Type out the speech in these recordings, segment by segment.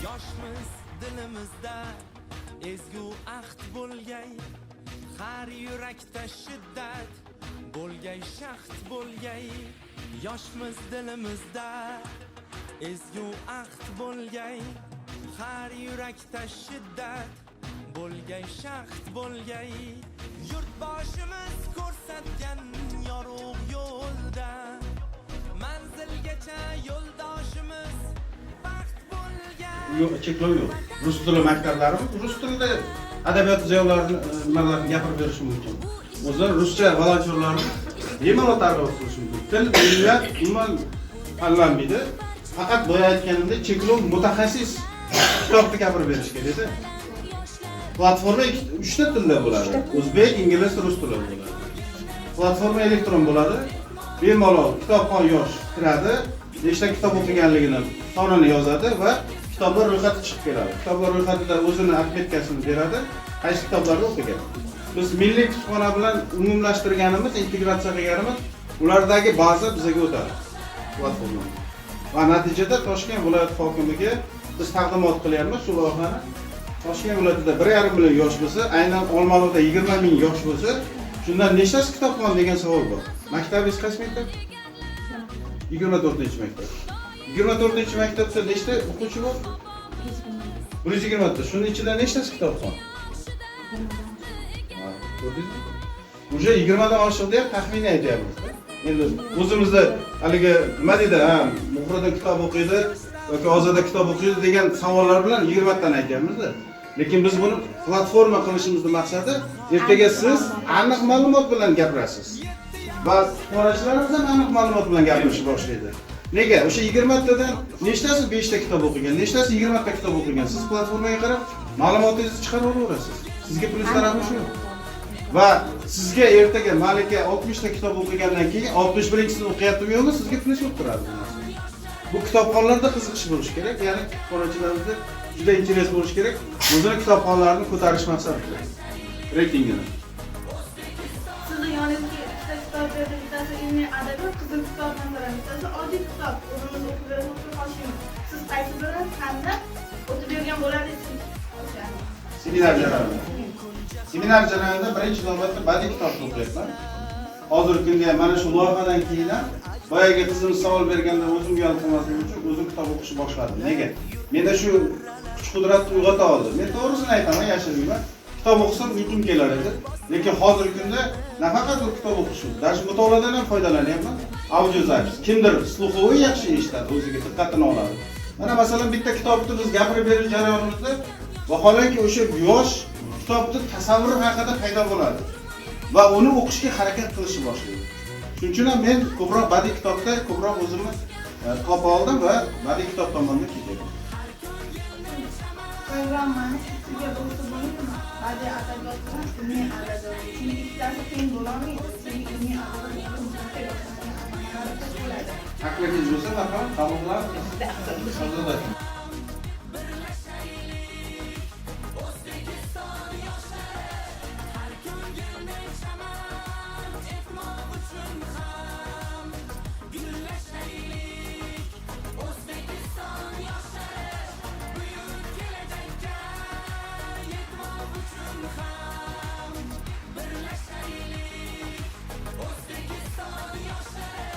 Yoshmiz, dilimizda ezgu ahd bo'lgay, har yurakda shiddat bo'lgay, shahd bo'lgay. Yoshmiz, dilimizda ezgu ahd bo'lgay, har yurakda shiddat bo'lgay, shahd bo'lgay. Yurtboshimiz ko'rsatgan yorug' yo'lda manzilgacha yo'ldoshimiz baxt bo'lgay. Yo'q, cheklov yo'q. Rus tili maktablarimiz rus tilida adabiyot ziyolarini, nimalarni gapirib berishi mumkin. O'zlari ruscha volontyorlarni bemalol targ'ibot qilishi mumkin. Til, millat umuman tanlanmaydi. Faqat boya aytganimdek, cheklov mutaxassis kitobni gapirib berish kerakda. Platforma uchta tilda bo'ladi. O'zbek, ingliz, rus tilida bo'ladi. Platforma elektron bo'ladi. Bemalol kitobxon yosh kiradi, nechta kitob o'qiganligini sonini yozadi va kitoblar ro'yxati chiqib keladi. Kitoblar ro'yxatida o'zini отметка sini beradi, qaysi kitoblarni o'qigan. Biz milliy kutubxona bilan umumlashtirganimiz, integratsiya qilganimiz, ulardagi baza bizaga o'tadi platforma. Va natijada Toshkent viloyat hokimiga biz taqdimot qilyapmiz shu loyihani. Toshkent viloyatida 1,5 million yosh bo'lsa, aynan Olmaliqda 20 ming yosh bo'lsa, shundan nechtasi kitobxon degan savol bor. Maktabingiz qaysi maktab? 24-maktab. 24-maktabda nechta o'quvchi bor? 120 ta. Shuni ichida nechtasi kitobxon? Ha, ko'rdingizmi? Уже 20 dan oshiq deb taxminiy aytyapmiz. Endi o'zimizda haligi nima deydi, ha, Muhriddin kitob o'qiydi yoki Ozoda kitob o'qiydi degan savollar bilan 20 tadan aytyapmiz-da. Lekin biz buni platforma qilishimizni maqsadi ertaga siz aniq ma'lumot bilan gapirasiz. Va kutubxonachilarimiz ham aniq ma'lumot bilan gapirishni boshlaydi. Nega? O'sha 20 tadan nechtasi 5 ta kitob o'qigan, nechtasi 20 ta kitob o'qigan. Siz platformaga qarab ma'lumotingizni chiqarib olaverasiz. Sizga plyus tarafi shu. Va sizga ertaga Malika 60 ta kitob o'qigandan keyin 61-chisini o'qiyaptimi yo'qmi, sizga plyus bo'lib turadi bu narsa. Bu kitobxonlarda qiziqish bo'lishi kerak, ya'ni kutubxonachilarimizda juda интерес bo'lishi kerak. O'zini kitobxonlarini ko'tarish maqsadida. Reytingini. Sizni yoningizga ikkita kitob berdi, bittasi ilmiy adabiyot, qizil kitob masalan, bittasi oddiy kitob. O'zimiz o'qib berib o'qib qolishimiz. Siz qaysi birini tanlab o'tib bergan bo'lardingiz? O'sha. Seminar jarayonida. Seminar jarayonida birinchi navbatda badiiy kitobni o'qiyapman. Hozirgi kunda ham mana shu loyihadan keyin ham boyagi qizim savol berganda o'zim uyalib qolmaslik uchun o'zim kitob o'qishni boshladim. Nega? Menda shu kuch qudratni uyg'ota oldi. Men to'g'risini aytaman, yashirmayman. Kitob o'qisam uyqum kelar edi. Lekin hozirgi kunda nafaqat u kitob o'qish, даже mutolaadan ham foydalanyapman. Аудиозапись. Kimdir слуховой yaxshi eshitadi, o'ziga diqqatini oladi. Mana masalan bitta kitobni biz gapirib berish jarayonimizda vaholanki o'sha yosh kitobni tasavvuri haqida paydo bo'ladi va uni o'qishga harakat qilishni boshlaydi. Shuning uchun ham men ko'proq badiiy kitobda ko'proq o'zimni topa oldim va badiiy kitob tomonga ketyapman. Programmani ikkiga bo'lsa bo'ladimi? Badiiy adabiyot bilan ilmiy adabiyot. Chunki ikkitasi teng bo'lolmaydi. Chunki ilmiy adabiyot bo'ladi. Taklifingiz bo'lsa, marhamat, qabul qilamiz. Shahzoda aka. O'zbekiston yoshlari har kungini chaman etmoq uchun ham gullashaylik. O'zbekiston yoshlari buyuk kelajakka yetmoq uchun ham birlashaylik. O'zbekiston yoshlari. O'zbekiston yoshlari.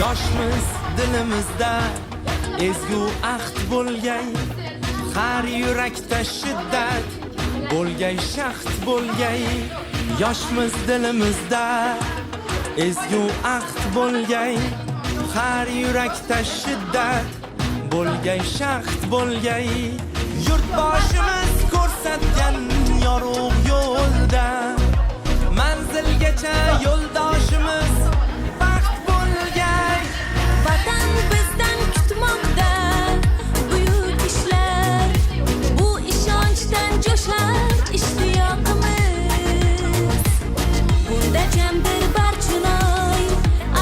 Yoshmiz, dilimizda ezgu ahd bo'lgay, har yurakda shiddat. Bo'lgay shaxt, bo'lgay yoshmiz dilimizda, ezgu ahd bo'lgay har yurakda shiddat. Bo'lgay shaxt, bo'lgay yurtboshimiz ko'rsatgan yorug' yo'lda, manzilgacha yo'ldoshimiz baxt bo'lgay. Vatan bizdan kutmoqda buyuk ishlar. Bu ishonchdan jo'shar ishtiyoqimiz. Bunda jamdir Barchinoy,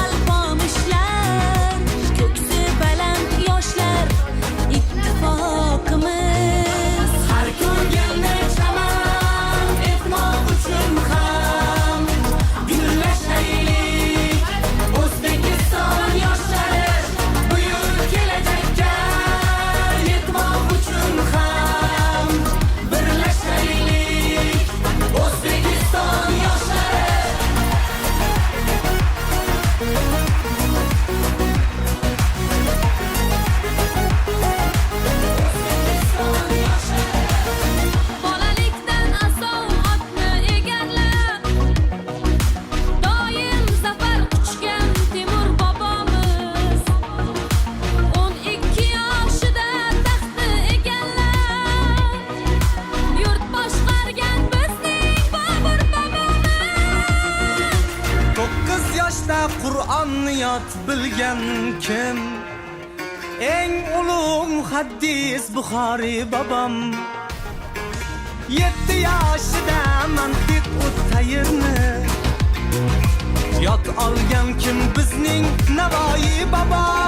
Alpomishlar, ko'ksi baland yoshlar ittifoqimiz. Har ko'rganda chaman etmoq uchun ham gullashaylik. O'zbekiston yoshlari, buyuk kelajakka yetmoq uchun ham birlashaylik. O'zbekiston yoshlari. Bolalikdan asov otni egarlab, doim zafar quchgan Temur bobomiz. 12 yoshida taxtni egallab, yurt boshqargan bizning Bobur bobomiz. 9 yoshda Qur'onni yod bilgan kim? Eng ulug' muhaddis Buxoriy bobom. 7 yoshida mantiq tayrni yod olgan kim? Bizning Navoiy bobom.